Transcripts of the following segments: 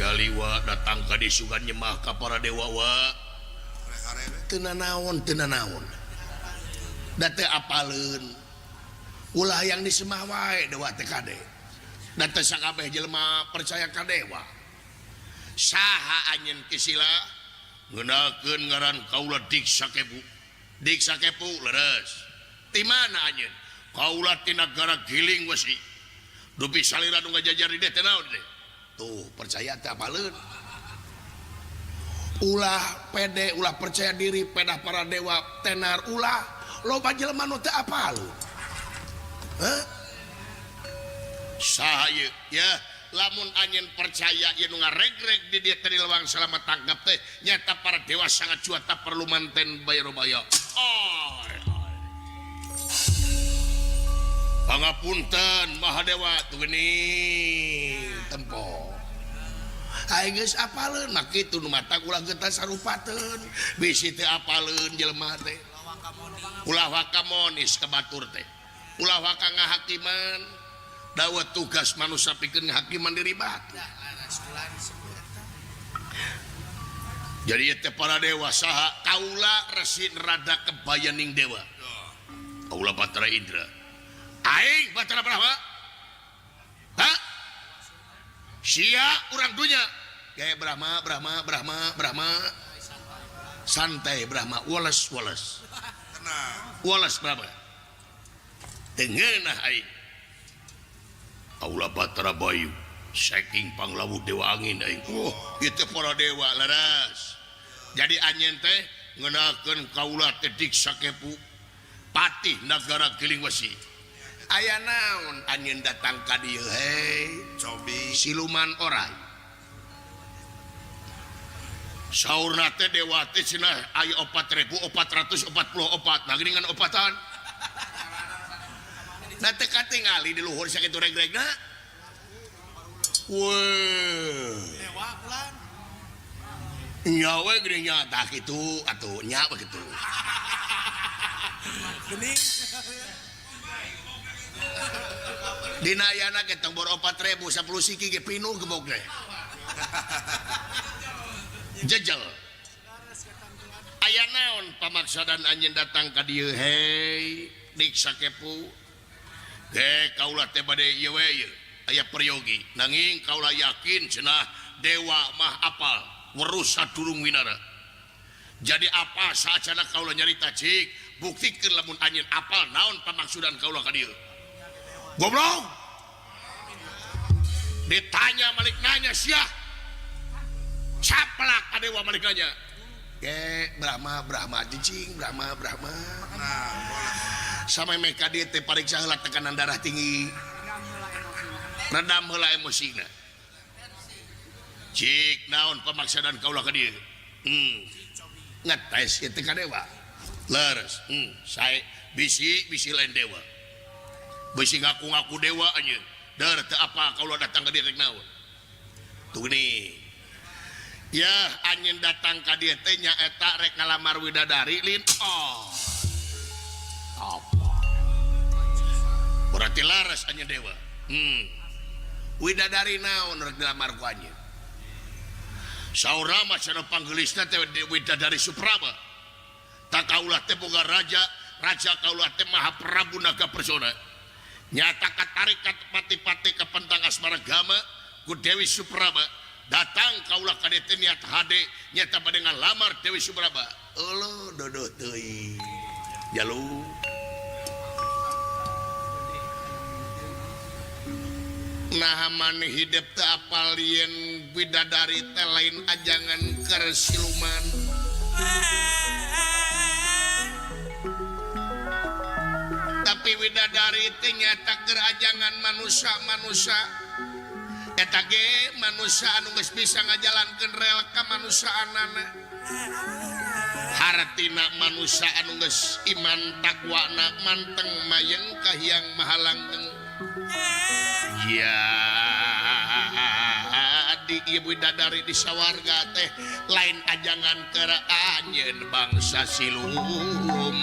Tinggali wa datang ka dieu sugan nyemah ka para dewa wa. Teu nanaon, teu nanaon. Da teu apaleun. Ulah yang disemah wae dewa teh kade. Da teu sakabeh jelema percaya ka dewa. Saha anjeun Ki Sila? Ngeunakeun ngaran kaula Diksa Kepu. Diksa Kepu leres. Ti mana anjeun? Kaula ti nagara Giling Wesi. Dupi salira nu ngajajar di dieu teh naon teh? Tuh percaya teh apaleun. Ulah pede, ulah percaya diri pedah para dewa tenar ulah loba jelema nu teu apaleun. Hah? Saha ieu? Ya, lamun anjeun percaya ieu nu ngaregreg di dieu teh di lewang salama tangkap teh nyata para dewa sangat cuata perlu manten bayarobaya. Oh. Pangapunten Mahadewa tuh geuning tempo. Aing geus apaleun mah kitu nu mata ulah getas sarupateun bisi teu apaleun jelema teh. Ulah wakamonis ka batur teh. Ulah waka ngahakiman. Dawa tugas manusia pikeun ngahakiman diri batur. Jadi ieu teh para dewa saha kaula resi rada kebayaning dewa. Kaula Batara Indra. Aing Batara Brahma. Ha? Sia urang dunya. Gaya Brahma, Brahma, Brahma, Brahma. Santai Brahma, weles weles. Weles Brahma. Teu ngeunah aing. Kaula Batara Bayu, saking panglawu dewa angin aing. Oh, ieu teh para dewa leres. Jadi anjeun teh ngeunakeun kaula teh Diksa Kepu, patih nagara Giling Wesi. Aya naon anjeun datang ka dieu hei? Cobi. Siluman orai. Saurna teh dewa teh cenah aya 4444. Nah geuningan opatan. Nah teh katingali di luhur sakitu reg-regna. Weuh. Dewa kulan. Nya we geuning nya tah kitu atuh nya we kitu. Geuning. Dina ayana ge tong bor 4000 10 siki ge pinuh gebog teh. Jejel. Aya naon pamaksadan anjeun datang ka dieu hei Diksa Kepu. Ge kaula teh bade ieu we ieu aya peryogi nanging kaula yakin cenah dewa mah apal weruh sadurung winara. Jadi apa saacana kaula nyarita cik buktikeun lamun anjeun apal naon pamaksudan kaula ka dieu. Goblok. Ditanya malik nanya sia. Caplak ka dewa malik nanya. Ge Brahma Brahma cicing Brahma Brahma. Nah, boleh. Sampai meka dieu teh pariksa heula tekanan darah tinggi. Redam heula emosina. Cik naon pamaksadan kaula ka dieu? Ngetes ieu teh ka dewa. Leres. Sae bisi bisi lain dewa. Bisi ngaku-ngaku dewa anjeun. Der teu apa kaula datang ka dieu rek naon. Tuh geuning. Ya anjeun datang ka dieu teh nyaeta rek ngalamar widadari lin. Oh. Apa? Berarti laras anjeun dewa. Widadari naon rek dilamar ku anjeun? Saur mah cenah panggeulisna teh widadari Supraba. Tak kaula teh boga raja, raja kaula teh Maha Prabu Naga Persona. Nyata katarik ka pati-pati ka pentang asmara gama ku Dewi Supraba. Datang kaula ka dieu teh niat hade nyata bade ngalamar Dewi Supraba. Eueuh dodoh teuing. Jalu. Nah maneh hidep teu apal yen bidadari teh lain ajangan keur siluman. Tapi widadari teh nyata keur ajangan manusia-manusia. Eta ge manusia anu geus bisa ngajalankeun rel kamanusiaanana. Hartina manusia anu geus iman takwana manteng mayeng ka Hyang Maha Langgeng. Ya di ieu widadari di sawarga teh lain ajangan keur anjeun bangsa siluman.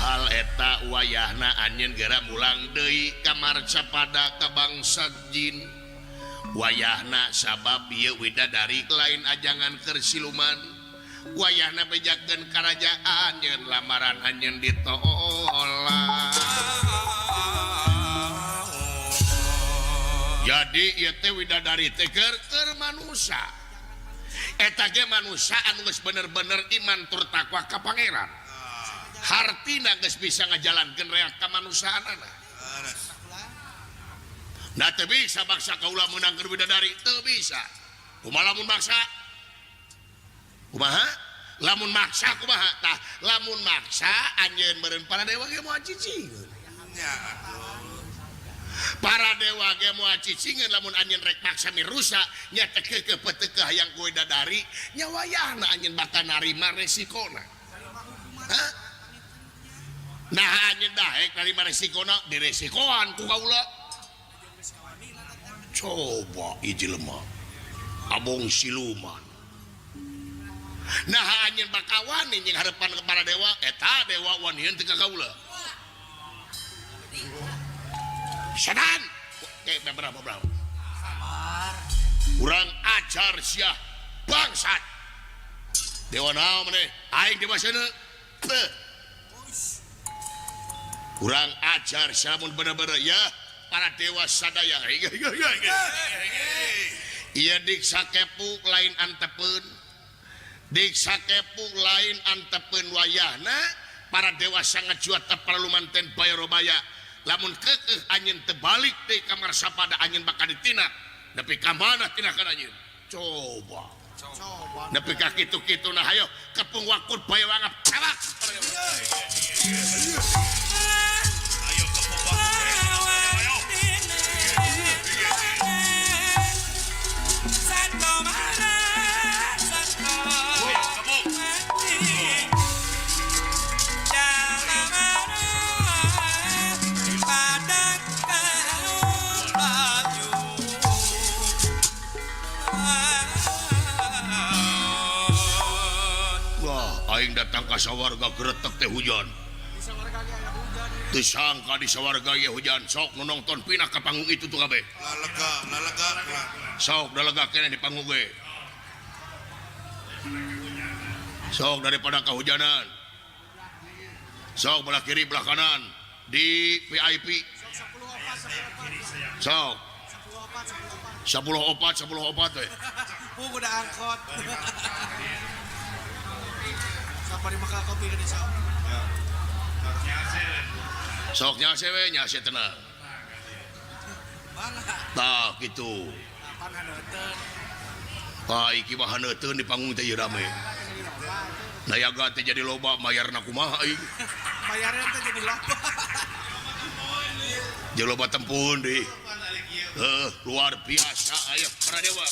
Hal Eta wayahna anjeun geura mulang deui ka marcapada ka bangsa jin. Wayahna sabab ieu widadari lain ajangan keur siluman. Wayahna bejakeun karajaan nyeun lamaran anjeun ditolak. Jadi ieu teh widadari teh keur manusa. Eta ge manusa anu geus bener-bener iman tur takwa ka Pangeran. Hartina geus bisa ngajalankeun reak kamanusaanana. Nah teu bisa baksa kaula meunang keur widadari, teu bisa. Kumaha lamun maksa? Kumaha? Lamun maksa kumaha? Tah, lamun maksa anjeun meureun para dewa ge moal cicingeun. Nya atuh. Para dewa ge moal cicingeun lamun anjeun rek maksa mirusa nya teh keukeuh petekeuh hayang ku widadari nya wayahna anjeun bakal narima resikona. Hah? Nah anjeun daek narima resikona diresikoan ku kaula. Coba ieu jelema abong siluman. Nah anjeun bakal wani jeung harepan ke para dewa eta dewa wanian teu ka kaula. Setan. Oke, berapa berapa. Kurang ajar sia bangsat. Dewa naon maneh? Aing dewa seuneu. Teu. Kurang ajar sia mun bener-bener ya para dewa sadaya. Ieu diksa kepu lain antepeun. Diksa kepu lain antepeun wayahna para dewa sangat juat paralumanten bayarobaya. Lamun keukeuh anjeun teu balik deui ka marsapada anjeun bakal ditindak. Nepi ka mana tindakan anjeun? Coba. Nepi ka kitu-kitu nah hayo kepung wakut bae wangap cawak. Ayo kepung wakut. Ayo. Aing datang ka sawarga gretek teh hujan. Teu sangka di sawarga ye hujan. Sok nu nongton pindah ka panggung itu tuh kabeh. Lalega, lalega. Sok dalega keneh di panggung ge. Sok daripada kahujanan. Sok belah kiri belah kanan di VIP. Sok 10 opat 10 opat we. Udah angkot. Sampai makan kopi ke desa. Sok nyase we, nyase tenang. Tah kitu. Tah iki mah haneuteun di panggung teh ieu rame. Nayaga teh jadi loba mayarna kumaha ieu. Bayarna teh jadi loba. Jadi loba tempun deui. Luar biasa aya para dewa.